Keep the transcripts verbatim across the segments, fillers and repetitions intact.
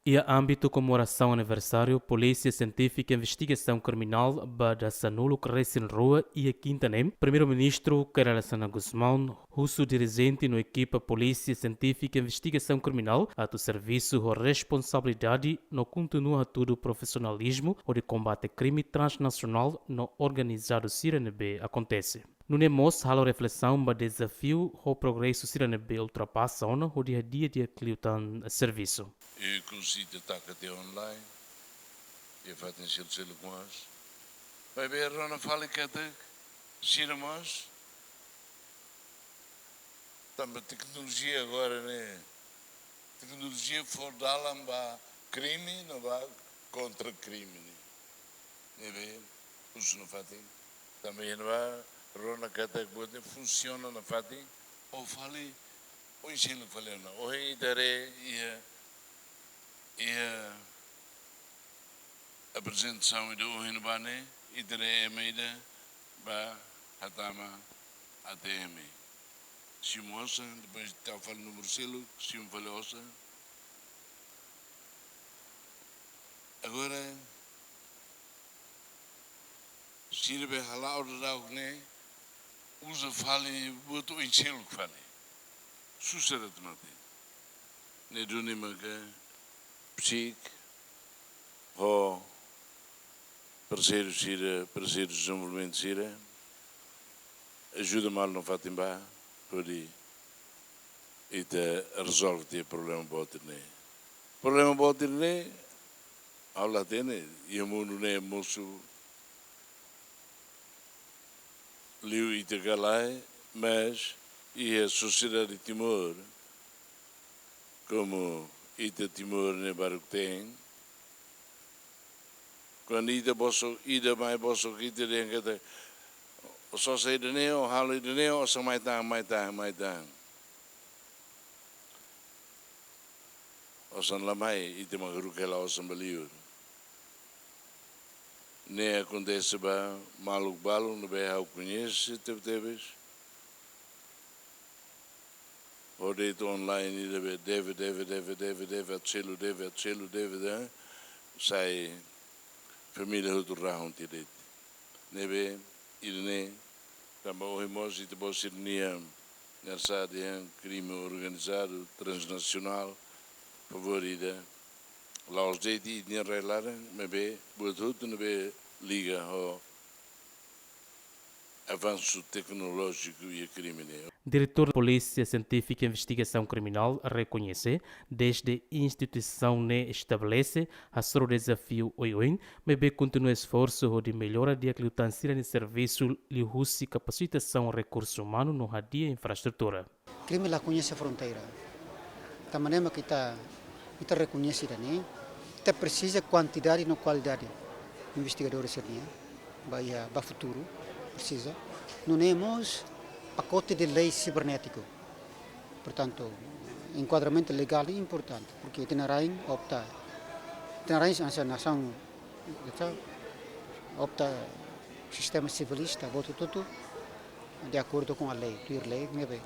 Iha ámbitu komemorasaun aniversáriu Polísia Sientífika Investigasaun Kriminál ba dasanulu-resin-rua iha kinta ne'e, Primeiru-Ministru Kay Rala Xanana Gusmão husu dirijente no ekipa Polísia Sientífika Investigasaun Kriminál atu servisu ho responsabilidade no kontinua hatudu profisionalizmu hodi kombate krime transnasionál no organizadu sira ne'ebé akontese. Nune'e mós halo reflesaun ba dezafiu ho progresu sira ne'ebé ultrapasa ona hodi hadi'a di'ak liután servisu. E konsitu taka te online, e fatin sel sel kuas. Maibé rona fali katak sira mós tanba teknolojia agora ne'e, teknolojia fó dalan ba krime, no ba kontra krime ne'e. Ne'ebé husu nafatin. Tanba iha ne'ebá rona katak buat ne'e funsiona nafatin, ou fali, ou ensinu fali ona. Ohin ita haree iha, iha aprezentasaun ida ohin ne'ebá ne'e, ita haree ema ida bá hatama A T M. Simu osan, depois tau fali númeru seluk, simu fali osan. Agora, sira be hala'o daudauk ne'e, uza fali buat oin seluk fali. Susar atu mate. Ne'e duni maka psik ho parseiru sira, parseiru dezenvolvimentu sira, ajuda malu nafatin ba, hodi ita rezolve tiha problema boot ne'e. Problema boot ne'e, ha'u la hatene, iha mundu ne'e mosu liu ita ka lae, mas iha sosiedade Timor, komu ita Timor ne'e baruk te'in, kuandu ita bosok, ida mai bosok ita dehan katak, ó sosa ida-ne'e, ó halo ida-ne'e, osan mai tan, mai tan, mai tan. Osan la mai, ita mak haruka hela osan ba liur. Ne'e akontese ba maluk balun ne'ebé ha'u koñese tebetebes. Ho de'it online ida be deve, deve, deve, deve, deve, atu selu deve, atu selu deve, da, sai família hotu rahun tiha de'it. Ne'ebé, ida-ne'e, tanba ohin mós ita-boot sira-nia narsá dehan krime organizadu, transnasionál, favór ida, la'ós de'it ita-nia rai-laran, maibé buat hotu ne'ebé liga ho avansu teknolójiku iha krime ne'e. Diretór Polísia Sientífika Investigasaun Kriminál rekoñese, dezde instituisaun ne'e estabelese, hasoru dezafiu oioin, maibé kontinua esforsu hodi mellora di'ak liután sira-nia servisu liuhusi kapasitasaun rekursu umanu no hadi'a infraestrutura. Krime la koñese fronteira. Tanba ne'e mak ita, ita rekoñese ida-ne'e, ita presiza kuantidade no kualidade investigadór sira-nian, ba iha, ba futuru, presiza. Nune'e mós pakote de lei sibernétiku. Portantu, enkuadramentu legál ne'e importante, porke ita-nia rain opta, ita-nia rain hanesan nasaun, ita opta sistema sivilista, buat hotu-hotu de acordo com a lei, tuir lei, ne'ebé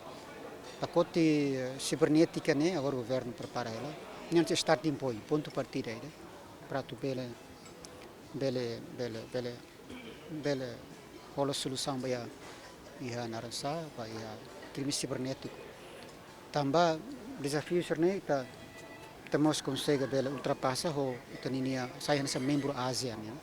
pakote, eh, sibernétika ne'e, agora governu prepara hela. Ne'e hanesan starting point, pontu partida ida, para atu bele, bele, bele, bele, bele hola solusaun ba iha, iha naran sá, ba iha krime sibernétiku. Tanba dezafiu sira-ne'e ita, ita mós konsege bele ultrapasa ho ita ninia sai hanesan membru ASEAN, ya.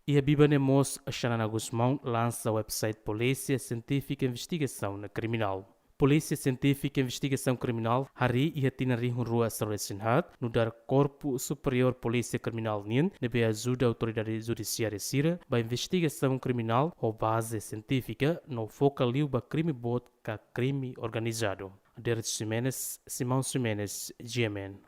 Iha biban ne'e mós Xanana Gusmão lansa website Polísia Sientífika Investigasaun Kriminál. Polísia Sientífika Investigasaun Kriminál harii iha tinan rihun rua sanulu-resin-haat, nu'udar Korpu Superiór Polísia Kriminál nian, ne'ebé ajuda autoridade judisiária sira ba investigasaun kriminál ho baze sientífika no foka liu ba krime boot ka krime organizadu. Aderito Ximenes, Simão Ximenes, G M N.